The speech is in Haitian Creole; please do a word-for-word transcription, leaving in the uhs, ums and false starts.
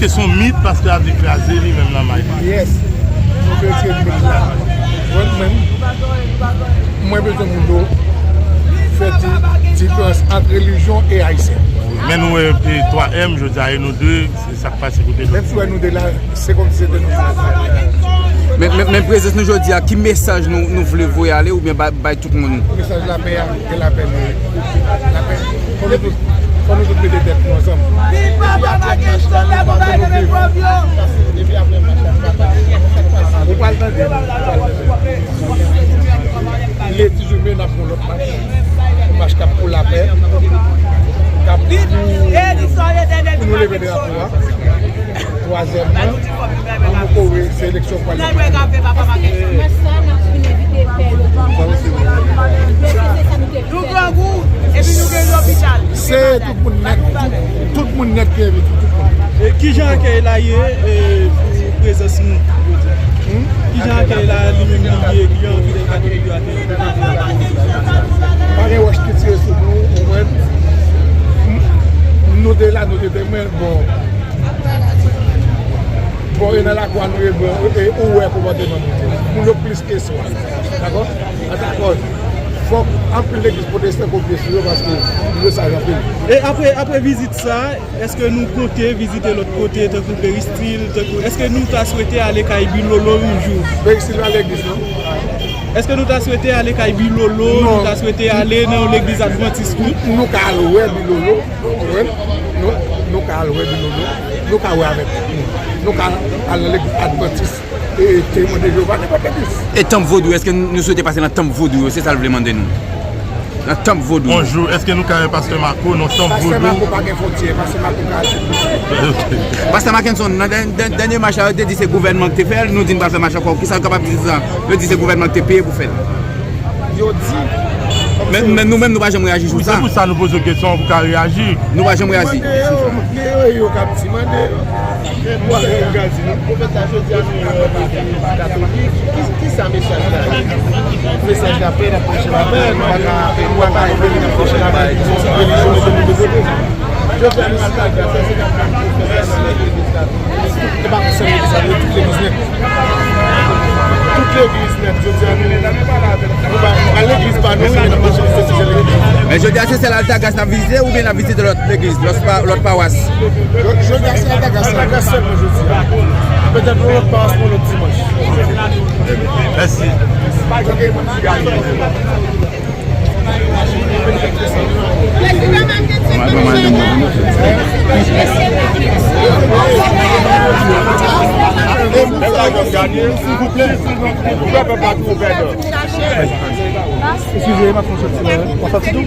Se yon mit, pastè a vle kraze li menm nan may. Yes. Nou bezwen mit la. Mwen menm, mwen bezwen moun yo fè di, diferans ant relijyon e ayisyen. Men nou wè, e, twa M, jodi a, e nou de, se sa k pase kote nou. Menm si wè nou de la, se kòmsi se de nou. Men, men, men prezans nou jodi a, ki mesaj nou, nou vle voye ale oubyen bay, bay tout moun? Mesaj lapè a, e lapè nou ye. Lapè. Fò nou tout, fò nou tout mete tèt nou ansanm. Viv papa Mackenson, la konpayi de pòv yo. Ou pral tande, ou pral tande. Lè dizuit me, n ap fè yon lòt mach. Yon mach k ap pou lapè, k ap pou, pou nou leve drapo a. Twazyèmman, pou nou kore se eleksyon k pral fèt. Mwen sa, n ap vin envite pè yo tou. Prezise sa nou te vin fè. Nou grangou, epi nou gen lopital. Se tout moun nèt, tout, tout moun nèt ki envite, tout moun. E kijan akèy la ye, e, pou prezans nou? Hmm? Kijan akèy la li menm li ye, kijan fidèl katolik yo akèyi? Pa gen wòch ki tire sou nou, ou konprann? Nou te la, nou te temwen, bon. Bon, e nan lakou a nou ye, bon, e, e, ou wè konpòteman nou. Moun yo plis ke swa. Dakò? An dakò. Fòk anpil legliz pwotestan konfye sou yo paske yo saj anpil. E apre, apre vizit sa, èske nou konte vizite lòt kote, tankou Peristil, tankou, èske nou ta swete ale kay Bilolo yon jou? Peristil pa legliz, non? Èske nou ta swete ale kay Bilolo? Non. Nou ta swete ale nan yon legliz advantis tou? Nou ka al wè Bilolo. Ou konprann? Nou, nou ka al wè Bilolo, nou ka wè avèk nou. Nou ka al nan legliz advantis, e, Temwen de Jewova, nenpòt legliz. E tanp vodou, èske nou swete pase nan tanp vodou yo? Se sa l vle mande nou. Nan tanp vodou. Bonjou, èske nou ka wè pastè Marco nan tanp vodou? Pastè Marco pa gen fwontyè, pastè Marco ka al tout kote. Pastè Mackenson, nan dèn-, dèn-, dènye mach la, yo te di se gouvènman ki te fè l, nou di n pral fè mach ankò. Kisa w kapab di sou sa? Yo di se gouvènman ki te peye pou fè l. Yo di. Men, men nou menm, nou pa janm reyaji sou sa. Se pou sa nou poze w kesyon an pou w ka reyaji. Nou pa janm reyaji. Mande yo, mande yo, yo k ap di, mande yo. Bon, yo ka di nou. Pwofèt la, jodi a, nou wè katolik. Ki, kisa mesaj la ye? Mesaj lapè, n ap preche lapè, nou pa ka, nou pa ka envite n ap preche lapè. Relijyon, se nou de kote. Jodi a, nou al ta gras, èske n ap fè legliz la? E pa pou sèl legliz la, tout legliz nèt. Tout legliz nèt, jodi a nou, nou pa, pa legliz pa nou, wi, men n ap mache nan sèk legliz. Men jodi a, se sèl Altagras n ap vizite oubyen n ap vizite lòt legliz, lòt pa, lòt pawas? Jodi a, se Altagras la. Altagras sèlman jodi a. Petèt yon lòt pawas pou yon lòt dimanch. Mèsi. Eskize, m ap fè yon soti, w ap soti tou?